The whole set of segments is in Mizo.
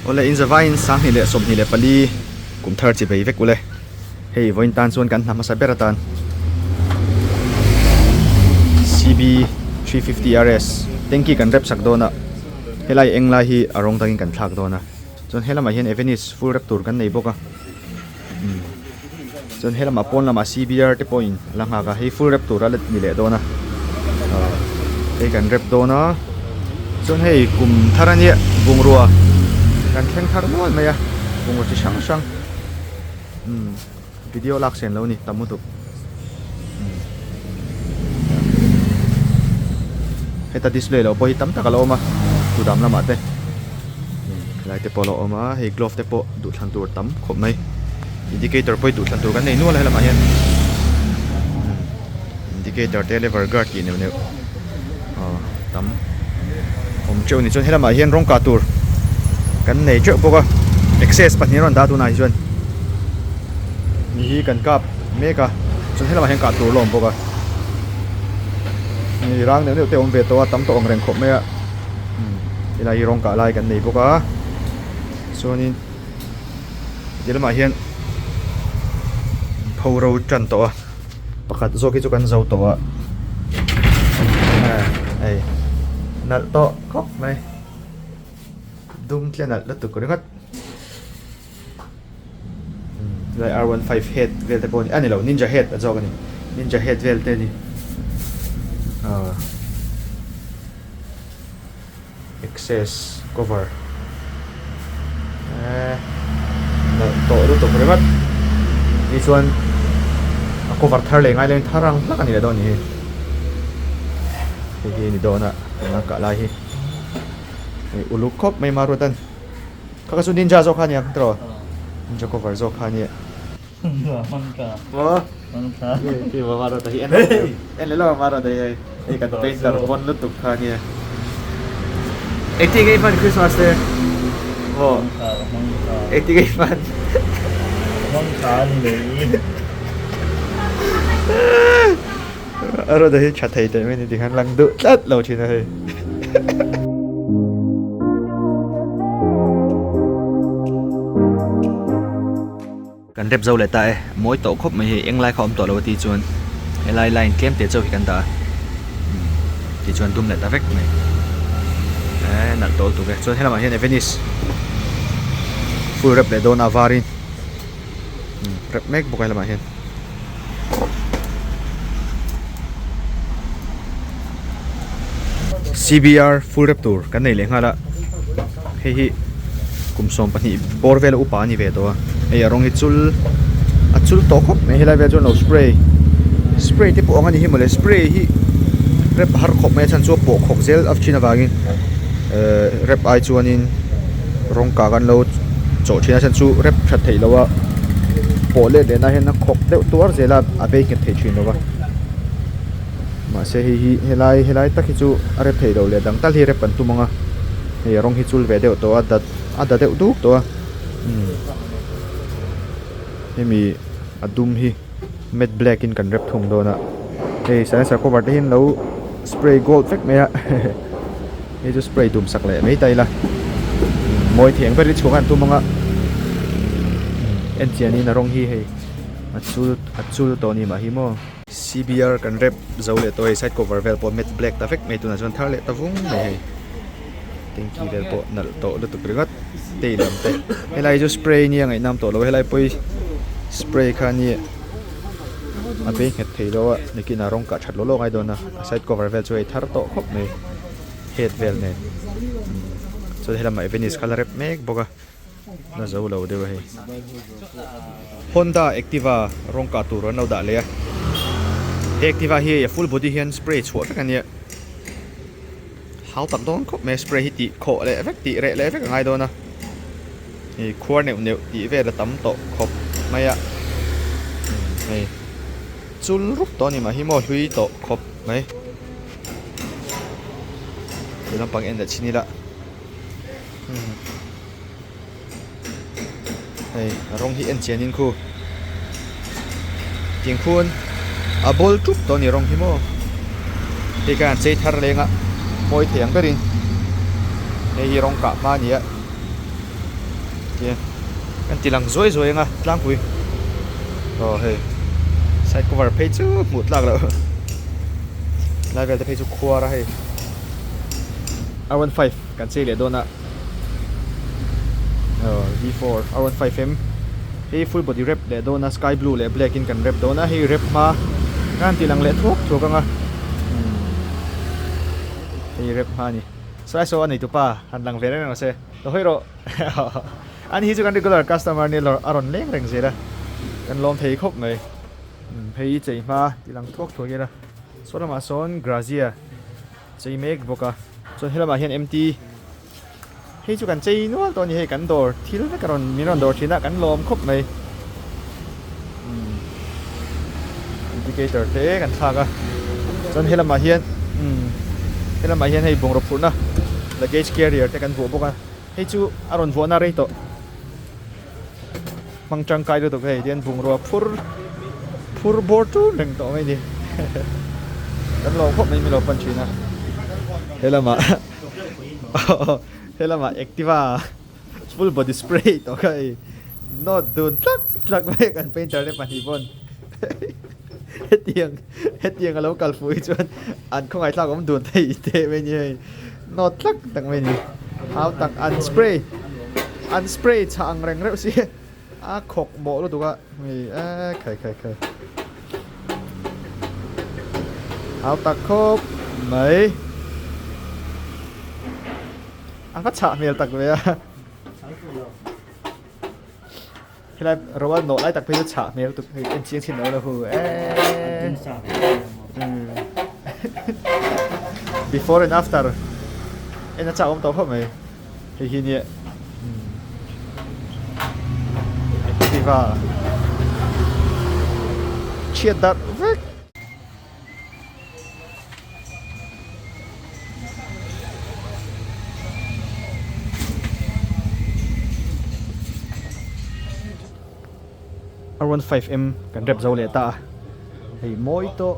Awle in zavaiin 2024 kum thar chi bei vek ule. Hei vawiin tan chuan kan hna hmasa ber atan CB 350 RS tanky kan rep sak dawn a, helai eng lai hi a rawng dangin kan thlak dawn a, chuan helamah hian Avenis full rep tur kan nei bawk a. Chuan he lamah pawn lamah CBR te pawhin a la nghak a, hei full rep tur a la ni leh dawn a, ah hei kan rep dawn a, chuan hei kum thar a nia bungrua kan thleng thar nual mai a, bungrua chi hrang hrang umm video lak sen lo a ni tam lutuk umm heta display loh pawh hi tam tak a la awm a kudam lamah te. Helai te pawh a lo awm a, hei glove te pawh duhthlan tur tam khawp mai. Indicator pawh hi duhthlan tur kan nei nual a helamah hian. Indicator te lever guard tih neuh neuh aw tam awm teuh a ni. Chuan helamah hian rawng kah tur kan nei teuh bawk a, access pahnih a rawn dah a tunah hi chuan ni hi kan kap mek a, chuan helamah hian kah tur a la awm bawk a. Ni rang neuh neuh te a awm ve tawh a, tam tawh ang reng khawp mai a. Helai hi rawng kah lai kan nei bawk a chuanin ti lamah hian pho ro tan tawh a pakhat zawk hi chu kan zo tawh a hei nalh tawh khawp mai dum tle nalh lutuk ringawt. Helai R one five head vel te pawh a ni a ni lo ninja head a zawk a ni ninja head vel te a ni ahh access cover eee nalh tawh lutuk ringawt ni chuan a cover thar leh ngai lo in thar ang hlak a ni leh dawn a ni hi hei hi a ni dawn a tuna kah lai hi hei uluk khawp mai Maruatan. Kha kha chu ninja zawk kha ania tiraw? Ninja cover zawk kha ania. Maw? Khi maw Maruata hi en en leh lo Maruata hi hei hei kan painter pawn lutuk kha ania. Engtin nge i hman Christmas te? Maw? Engtin nge i hman? Maruata hi tha thei teh mai ni tikhan lang duh tlat lo thin a hei. Kan rep zo leh ta e, mawi tawh khawp mai hei, eng lai kha awm tawh lo a tih chuan helai line tlem teh chauh hi kan dah a, tih chuan dum leh ta vek mai, eee nalh tawh lutuk e, chuan helamah hian Avenis full rep leh dawn a varin rep mek bawk a helamah hian. CBR full rep tur kan nei leh nghal a hei hi kum 12 bawr vela upa a ni ve tawh a hei a rawng hi chul a chul tawh khawp mai helai velah chuan lo spray spray te pawh ang a ni hi mawle spray hi rep a har khawp mai a chhan chu a pawh khawk zel a thin avangin ehh rep ai chuanin rawng kah kan lo chawh thin a chhan chu rep that theih loh a pawh let leh na hian a khawk deuh tuar zel a a bei nghet thei thin lo va mahse hei hi helai helai tak hi chu a rep theih loh leh dang tal hi rep kan tum ang a hei a rawng hi chul ve deuh tawh a dat a da deuh duk tawh a umm hemi a dum hi matte black in kan rep thung dawn a hei silencer cover te hi an lo spray gold vek mai a hei chu spray dum sak leh mai ta ila mawi thei ang ber hi chhuah khan tum ang a en chian in a rawng hi hei a chul a chul tawh a ni mah hi maw. CBR kan rep zo leh tawh hei side cover vel pawh matte black ta vek mai tunah chuan thar leh ta vung mai hei tanky vel pawh nalh tawh lutuk ringawt tail lam te helai chu spray nia ngaihnam tawh lo helai pawh hi spray kha nia a bei nghet thei lo a nikinah rawng kah that lawh lawh ngai dawn a a side cover vel chu hei thar tawh khawp mai head vel nen chuan helamah Venice kha la rep mek bawk a la zo lo deuh a hei Honda Activa rawng kah tur an lo dah leh a he Activa hi a full body hian spray chhuah vek a nia hau tak dawn khawp mai spray hi tih khawh leh vek tih reh leh vek a ngai dawn a hei khuar neuh neuh tih vel a tam tawh khawp mai a hei chul rup tawh a ni mah hi maw hlui tawh khawp mai. Ti lampang en leh chin ila hei a rawng hi en chian in khu tiang khuan a bawl tup tawh a ni rawng hi maw hei khan an chei thar leng a mawi thei ang berin hei hi rawng kah hma a ni a. Tihian kan ti lang zuai zuai anga tlangpui aw hei side cover phei chu hmuh tlak loh lai vel te phei chu khuar a hei R 15 kan chei leh dawn a aw V4 R 15 M hei full body wrap leh dawn a sky blue leh black in kan wrap dawn a hei wrap hma kan ti lang leh thuak thuak anga hei wrap hma a ni saw saw a neitupa han lang ve reng reng se lo hawi rawh. Ani hi chu kan regular customer nia lawr a rawn leng reng zel a, kan lawm thei khawp mai. Hei hi chei hma tih lang thuak thuak ila, saw lamah sawn Grazia chei mek bawk a, chuan helamah hian MT hei chu kan chei nual tawh a ni hei kan dawr thil vek a rawn min rawn dawr thin a kan lawm khawp mai. Indicator te kan thlak a, chuan helamah hian helamah hian hei bungraw phurhna luggage carrier te kan vuah bawk a. Hei chu a rawn vuahna rei tawh hmang tangkai lutuk hei tihian bungrua phur phur bawr ṭun reng tawh mai a ni kan lawm khawp mai milo pan thin a helamah helamah Activa full body spray tawh kha hei nawt dun tlak tlak mai a kan painter te pahnih pawn hetiang hetiang a lo kal fuh hi chuan an khawngaihthlak awm dun thei teh mai a ni hei. Nawt tlak tak mai a ni. Hau tak an spray an spray chhah ang reng reuh si a khawk mawh lutuk a hei e khai khai khai hau tak khawp mai a va chhah hmel tak ve a helai ro a nawh lai tak phei chu chhah hmel lutuk hei en chiang chhin lo la hu eee before and after en a chak awm tawh khawp mai hei hi nia activa chhiat darh vek. R 15 M kan rep zo leh ta a hei mawi tawh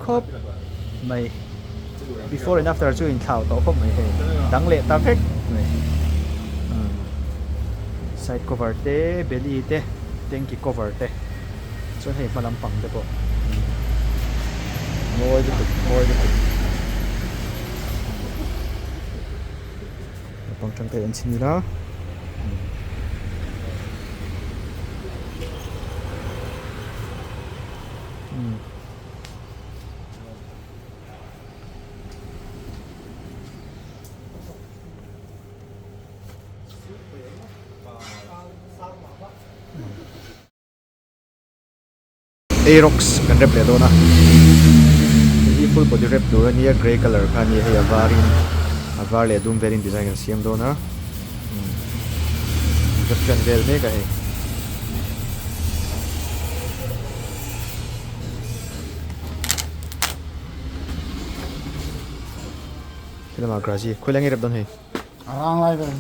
khawp mai before and after chu inthlau tawh khawp mai hei dang leh ta vek mai side cover te belly te tanky cover te. Chuan hei hma lampang te pawh mawi lutuk mawi lutuk naupang tangkai an chhin ila. Aerox kan rep leh dawn a hei hi full body rep tur a nia grey colour kha a ni hei a var in a var leh a dum velin design kan siam dawn a rep ṭan vel mek a hei. Helamah grazi khawi lai nge rep dawn hei? A rang lai vel.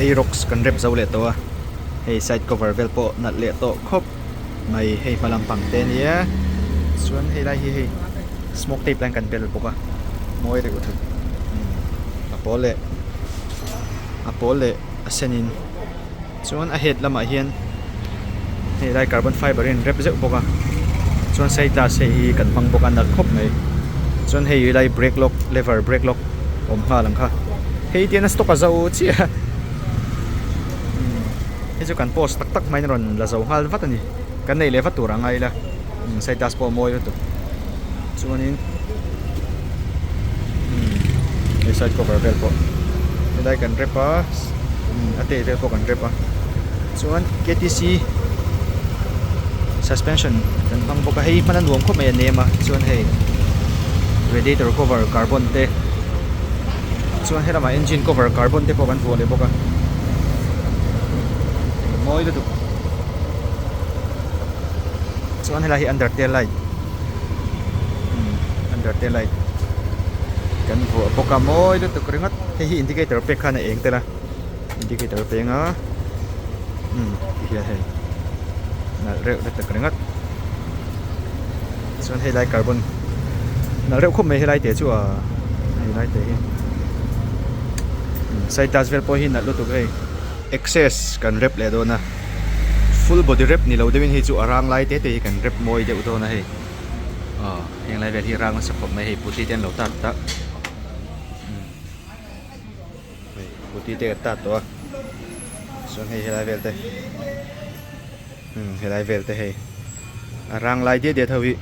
Aerox kan rep zo leh tawh a hei side cover vel pawh nalh leh tawh khawp mai hei hma lampang te ania chuan hei lai hi hei smoke tape lai kan bel bawk a mawi reuh thut a pawl leh a pawl leh a sen in. Chuan a head lamah hian hei lai carbon fiber in rep zeuh bawk a chuan side glass hei hi kan hmang bawk a nalh khawp mai chuan hei lai brake lock lever brake lock awm nghal ang kha hei tian a stock a zo chiah a. Hei chu kan post tak tak hmain a rawn la zo nghal vat a ni. Kan neih leh vat tur ang a ila side dust pawh a mawi lutuk. Chuanin umm hei side cover vel pawh helai kan rep a a tail vel pawh kan rep a. Chuan KTC suspension kan hmang bawk a hei hman a nuam khawp mai a nem a chuan hei radiator cover carbon te chuan helamah engine cover carbon te pawh kan vuah leh bawk a mawi lutuk chuan helai hi under tail light under tail light kan vuah bawk a mawi lutuk ringawt hei hi indicator pek khan a eng tel a. Indicator peng a umm ti hian hei nalh reuh lutuk ringawt chuan hei lai carbon nalh reuh khawp mai helai te chu a hei lai te hi side dust vel pawh hi nalh lutuk hei access kan rep leh dawn a full body rep ni lo deuhin hei chu a rang lai te te hi kan rep mawi deuh dawn a hei aw heng lai vel hi rang nasa khawp mai hei putty te an lo tat ta. Hei scooty te kan tat tawh a chuan hei helai vel te umm helai vel te hei a rang lai diat diat ho hi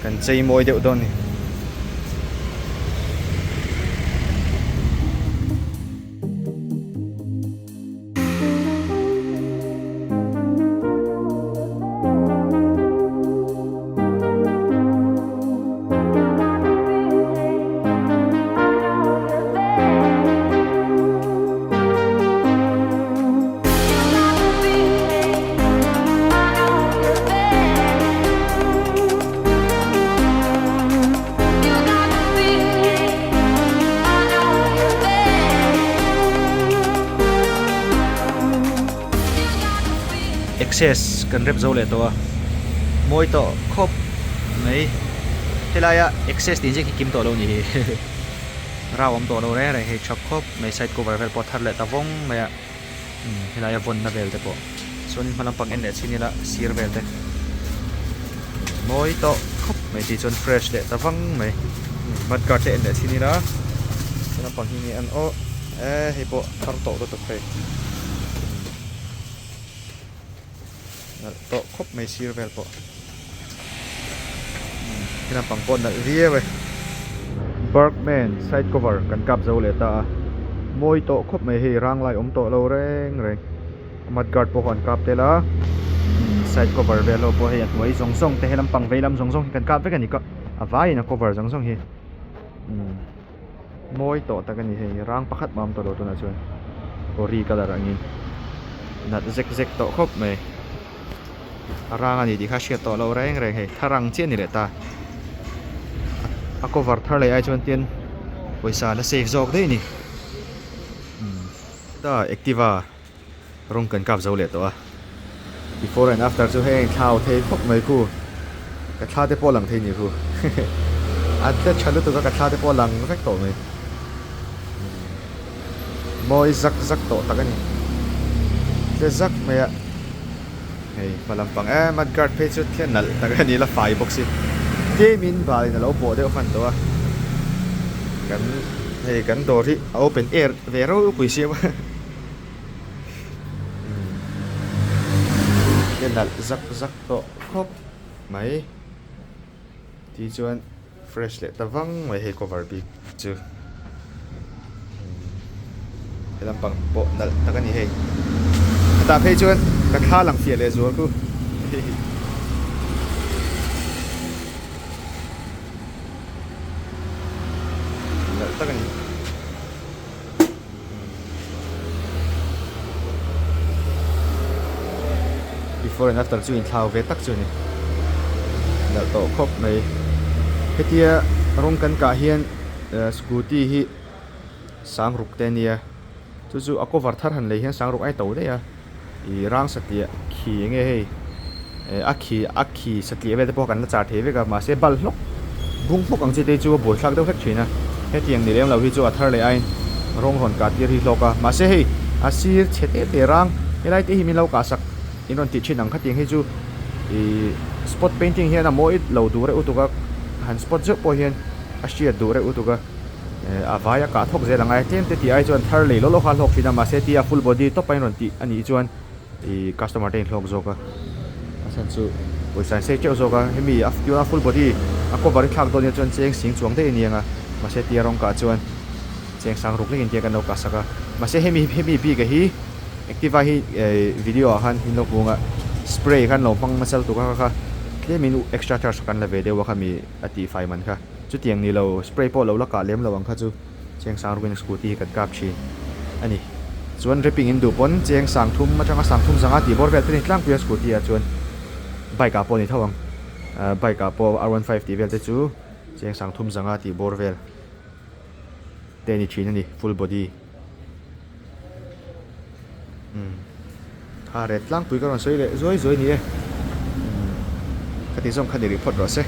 kan chei mawi deuh dawn a ni. Access kan rep zo leh tawh a mawi tawh khawp mai helaia access tih ziak hi kim tawh lo ni hi rau awm tawh lo reng reng hei tha khawp mai side cover vel pawh a thar leh ta vawng mai a helaia vawnna vel te pawh chuanin hma lampang en leh chhin ila sir vel te mawi tawh khawp mai tih chuan fresh leh ta vang mai mud guard te en leh chhin ila hma lampang hi nge an aw eh hei pawh thar tawh lutuk hei nalh tawh khawp mai sir vel pawh he lampang pawh nalh viau e Burgman side cover kan kap zo leh ta a mawi tawh khawp mai hei rang lai awm tawh lo reng reng mud guard pawh an kap tel a side cover vel ho pawh hei a hnuai zawng zawng te he lampang vei lam zawng zawng hi kan kap vek a ni ka a vaiin a cover zawng zawng hi mawi tawh tak a ni hei rang pakhat mah a awm tawh lo tunah chuan ori colour angin nalh zek zek tawh khawp mai a rang a ni tih kha a hriat tawh loh reng reng hei thar ang chiah a ni leh ta a cover thar leh ai chuan tian pawisa la save zawk daih a ni ta activa rawng kan kap zo leh tawh a before and after chu heng thlau thei khawp mai khu ka thla te pawh lang thei ni khu a tle tha lutuk a ka thla te pawh lang vek tawh mai mawi zak zak tawh tak a ni tle zak mai a hei hma lampang em a guard phei chu thlen nalh tak a ni la fai bawk si tlemin bal in a lo bawh deuh hman tawh a kan hei kan dawr hi a open air ve ropui siam a. Te nalh zak zak tawh khawp mai ti chuan fresh leh ta vang mai hei cover bik chu he lampang pawh nalh tak a ni hei hetah phei chuan ka thla lang fiah leh zual khu nalh tak a ni. Before and after chu inthlau ve tak chu a ni. Nalh tawh khawp mai. Hetia rawng kan kah hian scooty hi sang ruk te a nia. Chu chu a cover thar han lei hian sang ruk a to daih a. Ih rang satliah khi eng nge hei a khi a khi satliah vel te pawh kan la char thei vek a mahse bal hlawk bung hlawk ang chi te chu a buaithlak deuh hlek thin a hetiang ni lem lo hi chu a thar leh aiin rawng rawn kah tir hi hlawk a mahse hei a sir chhe te te rang helai te hi min lo kah sak in rawn tih thin ang khatiang hi chu ih spot painting hian a mawi lo duh reuh lutuk a han spot zeuh pawh hian a hriat duh reuh lutuk a. A vaia kah thawk zel ang a, tlem te tih ai chuan thar lei law law kha a hlawk thin a, mahse tia full body tawp a inrawn tih a nih chuan ih customer te inhlawk zawk a, a chhan chu pawisa in sei teuh zawk a, hemi a tuna full body a cover hi thlak dawn nia chuan cheng sing chuang daih a ni ang a, mahse tia rawng kah chuan cheng sang ruk lek in tia kan lo kah sak a, mahse hemi hemi bik a hi Activa hi eh video ah khan in lo hmu ang a, spray khan lo hmang nasa lutuk a kha kha tlem in extra charge kan la ve deuh a khami a tihfai man kha. Chutiang ni lo, spray pawh lo la kah lem lo ang kha chu cheng sang rukin scooty hi kan kap thin a ni. Chuan wrapping in duh pawn cheng sang thum atanga sang thum zanga tih bawr vel te ni tlangpui a scooty ah chuan bike ah pawh ni tho ang. Ahh bike ah pawh R15 tih vel te chu cheng sang thum zanga tih bawr vel te ni thin a ni full body. Umm kha ret tlangpui ka rawn sawi leh zuai zuai ni e. Umm khati zawng kha ni rih phawt rawh se.